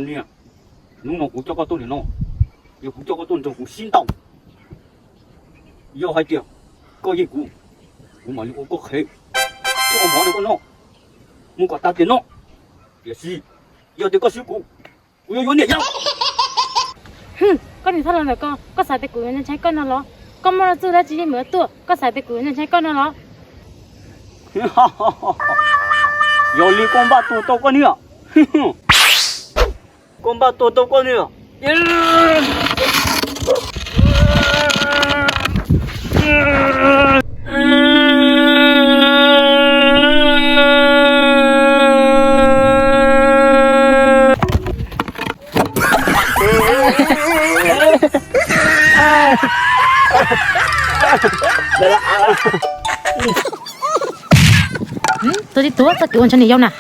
Niam, hnub no kuv coj koj tuaj ntawm no, yog kuv coj koj tuaj nrog kuv sib ntaus. Yog hais tias koj yeej kuv, kuv mam li ua koj qhev, thiab ua mov rau koj noj mus kom tag tiam no. Tiam sis yog tias koj swb kuv, kuv yuav yuav niam yau. Koj niag thaj laus ntawm koj, koj xav tias kuv yuav ntshai koj no los? Koj muaj txuj dab tsi yeej mus tuaj, koj xav tias kuv yuav ntshai koj no los? Yog li koj npaj tua tau koj niam, koj npaj tua tau koj niam. Tuag tib tuag, txoj kev ua ntshaw niam yau na.